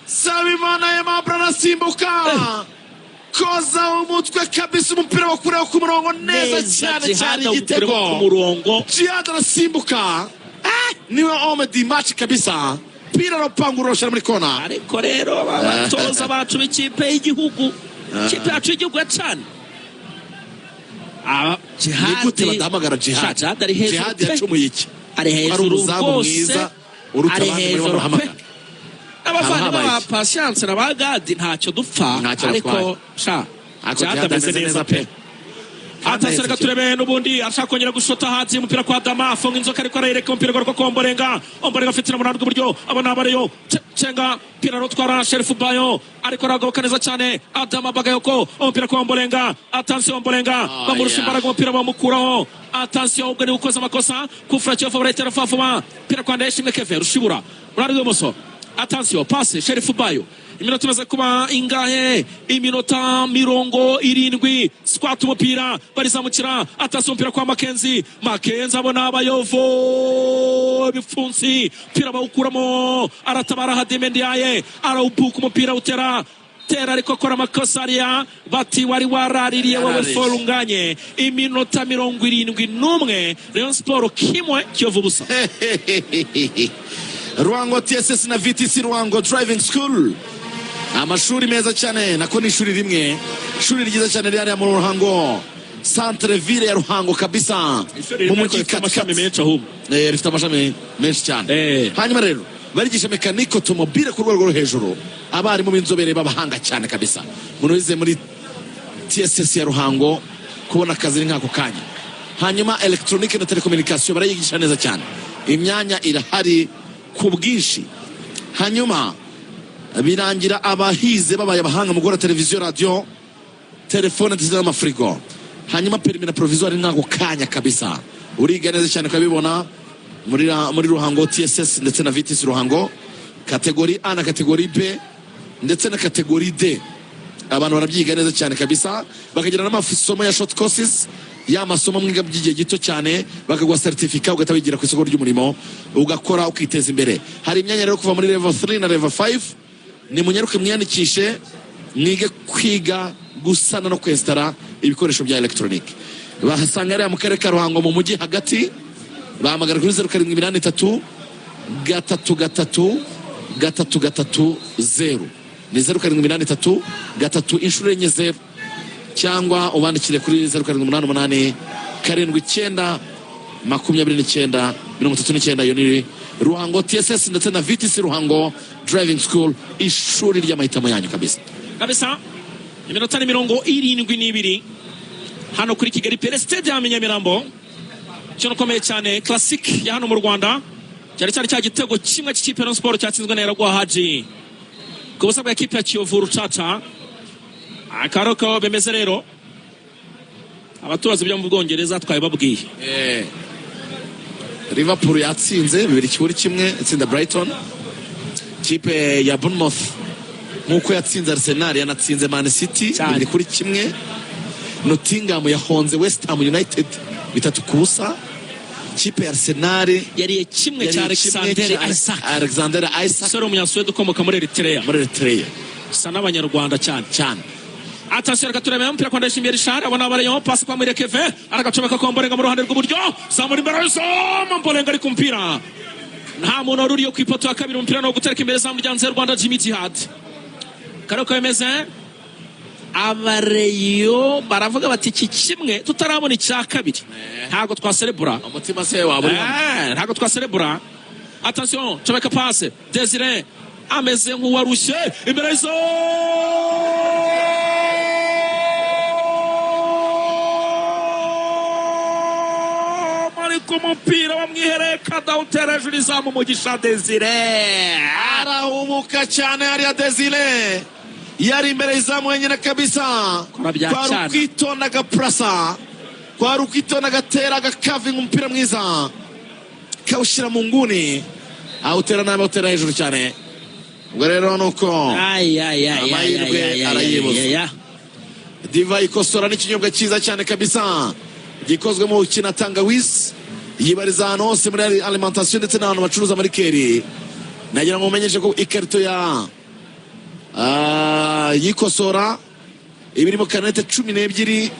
Sabimana Aimable arasimbuka, koza umutwe kabisa, umupira wakureho ku murongo neza cyane cyane. Jihad Igitego awukuremo ku murongo. Jihad arasimbuka, niwe homme du match kabisa. Pira aropanga, uroshyira muri kona. Ariko rero abatoza bacu b'ikipe y'igihugu, ikipe yacu y'igihugu ya CHAN, aba Ni gute badahamagara Sha, Jihad? Jihad ari hejuru Jihad pe. yacumuye iki? Ari Ko ari hejuru umuzamu rwose. mwiza uruta Ari abandi murimo hejuru pe. murahamagara. Abavandimwe Haba ba habaye iki? Patience na ba Gadi ntacyo dupfa. Ntacyo Ariko batwaye. sha, Ariko Jihad Jihad ameze neza pe. Atase, reka turebe n'ubundi ashaka kongera gushota hanze, umupira kwa Dama afunga inzoka, ariko arayireka, umupira ugaruka kwa Omborenga. Omborenga afite na munani rw'iburyo, abona abareyo cenga pira arutwara Sherifu Bayo, ariko aragoboka neza cyane Adama Bagayoko. Umupira kwa Omborenga, attention, Omborenga bamurusha imbaraga, umupira bamukuraho. Attention, ubwo niwe ukoze amakosa, kufura Kiyovu barayitera vuba vuba. Pira kwa Ndayishimwe Keve Rushibura, uruhande rw'ibumoso. Attention, passe Sherifu Bayo. Iminota imaze kuba ingahe? Iminota 70. Squat, umupira barizamukira. Attention, umupira kwa Makenzi. Makenzi abona abayovo ibipfunsi, umupira bawukuramo, aratabara Hadime Ndiaye, arawubuka, umupira utera tera, ariko akora amakosa ariya, bati wari waraririye wowe. Yaraririye. Forunganye iminota 71, Rayon Sport kimwe, Kiyovu busa. Ruhango TSS na VTC Ruhango Driving School, amashuri meza cyane, nako ni ishuri rimwe, ishuri ryiza cyane riri hariya mu Ruhango, centre ville ya Ruhango kabisa, mu mujyi rifite amashami katikati. menshi ahubwo. Rifite amashami menshi cyane. Hanyuma rero barigisha mécanique automobile ku rwego rwo hejuru, abarimu b'inzobere b'abahanga cyane kabisa. Umuntu wize muri TSS ya Ruhango kubona akazi ni nk'ako kanya. Hanyuma électronique na télécommunication barayigisha neza cyane, imyanya irahari ku bwinshi. Hanyuma birangira abahize babaye abahanga mu gukora televiziyo, radiyo, telefone ndetse n'amafirigo. Hanyuma permis na provisoire ni nk'ako kanya kabisa. Uriga neza cyane ukabibona muri Ruhango TSS ndetse na VTC Ruhango, catégorie A na catégorie B ndetse na catégorie D. Abantu barabyiga neza cyane kabisa, bakagira n'amasomo ya short courses, ya masomo mwiga by'igihe gito cyane, bakaguha certificat ugahita wigira ku isoko ry'umurimo, ugakora ukiteza imbere. Hari imyanya rero kuva muri level 3 na level 5. Ni munyaruke mwiyandikishe, mwige kwiga gusana no kwesitara ibikoresho bya elegitoronike. Bahasanga hariya mu karere ka Ruhango, mu mujyi hagati. Bahamagara kuri 0783333330, ni 07833444 0, cyangwa ubandikire kuri 0788792939. Iyo ni Ruhango TSS ndetse na VTC Ruhango Driving School, ishuri ry'amahitamo yanyu kabisa. Kabisa, iminota ni 72 hano kuri Kigali Pele Stadium i Nyamirambo. Umukino ukomeye cyane, classic ya hano mu Rwanda, cyari cyari cya gitego kimwe cy'ikipe ya Rayon Sport cyatsinzwe na Iraguha Haji ku busa bwa ekipe ya Kiyovu Rucaca. Akaba ari uko bimeze rero. Abatubaza ibyo mu Bwongereza twabibabwiye. Liverpool yatsinze 2-1, itsinda Brighton. Kipe ya Bournemouth, nk'uko yatsinze Arsenal, yanatsinze Man City Cyane. 2-1. Nottingham yahonze West Ham United 3-0. Kipe ya Arsenal yariye kimwe cya yariye kimwe Alexander cya Isaac. Alexander Isaac. Umusore w'umunyasuwede ukomoka muri Eritrea. Muri Eritrea. Usa n'abanyarwanda cyane. Cyane. Attention, reka turebe umupira kwa Ndayishimiye Richard, abona abareyo, pasi kwa Muhire Kevin, aragacomeka kwa Mborenga mu ruhande rw'iburyo, zamura imbere y'izamu, Mborenga ari ku mupira, nta muntu wari uriyo ku ipoto ya kabiri. Umupira ni uwo gutereka imbere izamu rya Nzeri Rwanda Jimmy Jihad. Kare uko bimeze, abareyo baravuga bati iki kimwe tutarabona icya kabiri ntabwo twaserebura. Umutima se waba uri hamwe? Ntabwo twaserebura. Attention, comeka passe, Desire ameze nk'uwarushye imbere y'izo ariko umupira bamwihereye kadawutera hejuru izamu, Mugisha Desire. Arahubuka cyane hariya Desire, yari imbere y'izamu wenyine kabisa. Kora bya Kwari cyana. ukwitonda agapurasa, kwari ukwitonda agatera agakavinga umupira mwiza kawushyira mu nguni, awutera nabi, awutera hejuru cyane. Ubwo rero ni uko Ay, ay, ay, ay, amahirwe ay, ay, ay, arayibuza. ay, ay. Divayi ikosora n'ikinyobwa cyiza cyane kabisa, gikozwe mu kina tangawizi, yibariza ahantu hose muri alimentation ndetse n'ahantu bacuruza ama liqueur. Nagira ngo mumenyeshe ko ikarito ya yikosora iba irimo canette 12,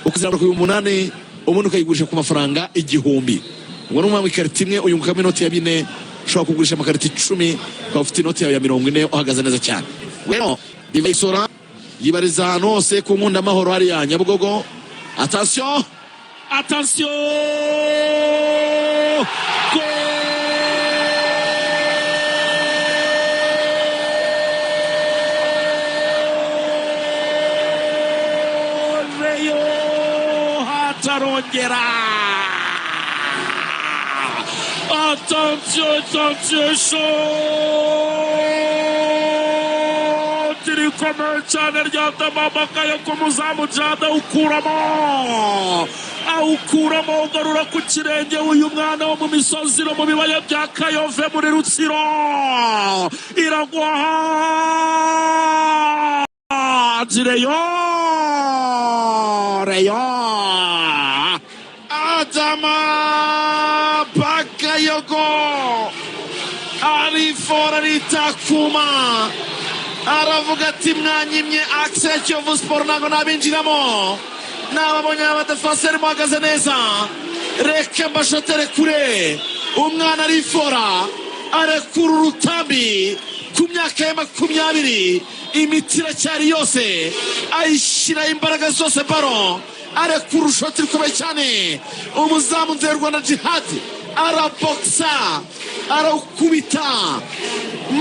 ukazirangura ku 8,000, ubundi ukayigurisha ku mafaranga 1,000. Ubwo ni ukuvuga ngo ikarito imwe uyungukamo inoti ya 4. Ushobora kugurisha amakarito 10, ukaba ufite inoti yawe ya 40, uhagaze neza cyane. Rero yikosora yibariza ahantu hose ku Nkunda Amahoro, hariya Nyabugogo. Attention! Attention! Goal! Rayon hatarongera. Attention, attention, shoti rikomeye cyane rya Damamakaye ku muzamu Jada, awukuramo, awukuramo, ugarura ku kirenge. Uyu mwana wo mu misozi no mu bibaya bya Kayove muri Rutsiro, iragwa Rayon, Rayon. Adama Bakayogo arifora, aritakuma, aravuga ati: "Mwanyimye axe ya Kiyovu Sport, ntabwo nabinjiramo. Nababonye abadefanseri muhagaze neza, reka mbashotere kure." Umwana arifora, arekura urutambi ku myaka ya 20, imiti iracyari yose, ayishyira imbaraga zose baro, arekura urushoti rukomeye cyane. Umuzamu Nzerwanda Jihad arabokisa, arawukubita,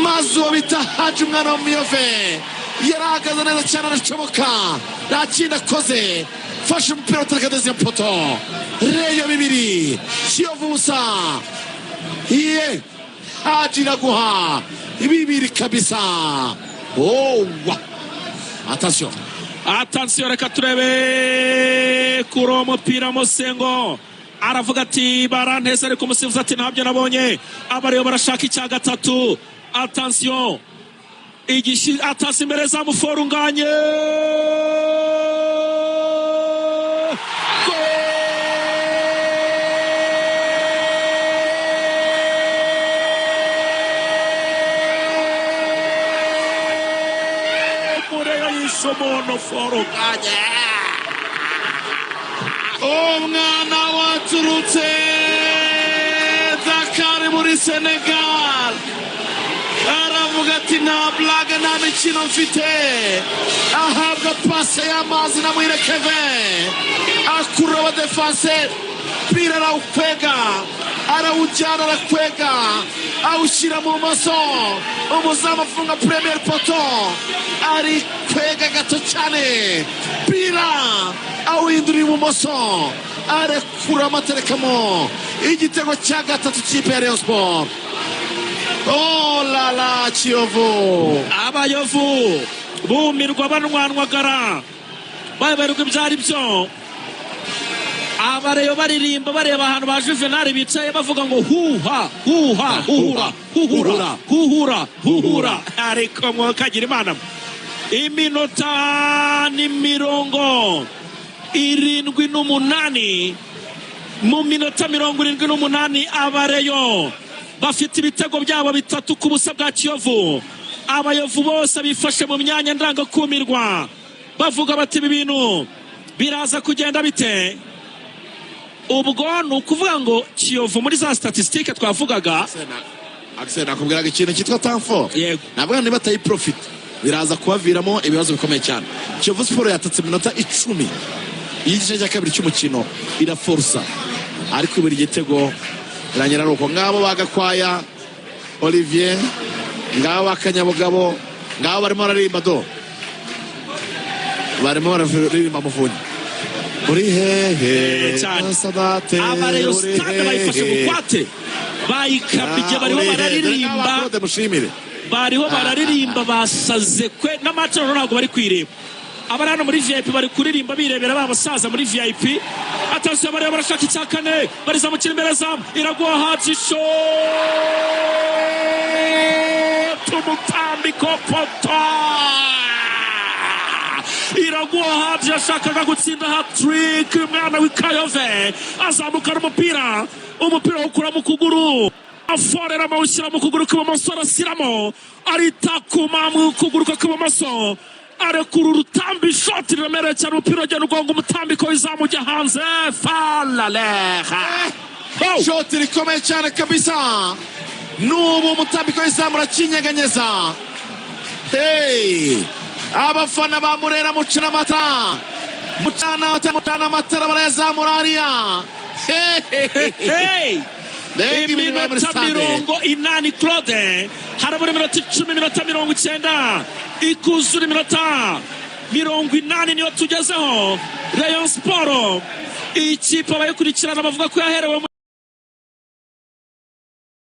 maze uwo bita Haji, umwana wa Miyove, yarahagaze neza cyane, aracomoka, nta kindi akoze, fashe umupira utereka deuxième poteau. Rayon 2, Kiyovu 0. Iye Haji iraguha 2 kabisa. Owa, attention! Attention, reka turebe kuri uwo mupira. Musengo aravuga ati: "Baranteze," ariko umusifuzi ati: "Ntabyo nabonye." Abareba barashaka icya gatatu. Attention, igishi, atasi imbere za muforunganye. Mureyo yishe umuntu forunganye. Umwana waturutse Dakar muri Senegal aravuga ati: "Nta blague, nta mikino mfite." Ahabwa passe y'amazi na Muhire Kevin, akurura abadefanse, pira arawukwega, arawujyana, arakwega, awushyira mu bumoso. Umuzamu afunga premier poteau, ari kwega gato cyane, pira awuhindurira ibumoso, arekura amaterekamo igitego cya gatatu kipe ya Rayon Sport. Oh la la, Kiyovu! Abayovu bumirwa, banwanwagara, bayoberwa ibyo ari byo. Abareyo baririmba, bareba ahantu ba Juvenali bicaye, bavuga ngo: "Huha huha, huhura huhura huhura huhura." Ariko mwokagira Imana, iminota ni 78. Mu minota 78 abareyo bafite ibitego byabo 3 ku busa bwa Kiyovu. Abayovu bose bifashe mu myanya ndangakumirwa, bavuga bati: "Ibi bintu biraza kugenda bite?" Ubwo ni ukuvuga ngo Kiyovu muri za statistiques twavugaga. Axel, nakubwiraga ikintu cyitwa temps fort. Yego. Navuga niba atayiprofita biraza kubaviramo ibibazo bikomeye cyane. Kiyovu Sport yatatse iminota 10 y'igice cya kabiri cy'umukino, iraforusa, ariko buri gitego biranyera ari uko. Ngabo bagakwaya Olivier, ngabo bakanyabugabo, ngabo barimo bararirimba do, barimo bararirimba Muvunyi uri hehe? Cyane. Sadate Abareyo uri stade bayifashe hehe? bugwate, bayikabije, bariho Uri hehe? bararirimba. Claude Mushimire. Bariho bararirimba, basaze kwe n'amacaro, ntabwo bari kwireba. Abari hano muri VIP bari kuririmba birebera ba basaza muri VIP. Attention, bareba, barashaka icya kane, barizamukira imbere zamu, iraguha Haji, shot, umutambiko, poteau. Iraguha Haji yashakaga gutsinda hat-trick. Umwana w'Ikayove azamukana umupira, umupira awukura mu kuguru. Aforeramo, awushyira mu kuguru kw'ibumoso, arashyiramo, aritakuma mu kuguru kwe kw'ibumoso, arekura urutambi, ishoti riremereye cyane, umupira ugenda ugonga umutambiko w'izamu, ujya hanze, falaleha. Shoti rikomeye cyane kabisa. N'ubu umutambiko w'izamu urakinyeganyeza. Hey! Abafana ba Murera, mucana amata, mucana amatara, mucana amatara, barayazamura hariya. Hey, hey, hey, hey. Hey! Mbega ibintu bibaye muri Iminota stade. 80, Claude, harabura iminota 10, iminota 90 ikuzura, iminota 80 niyo tugezeho. Rayon Sport, iyi kipe abayikurikirana bavuga ko yaherewe mu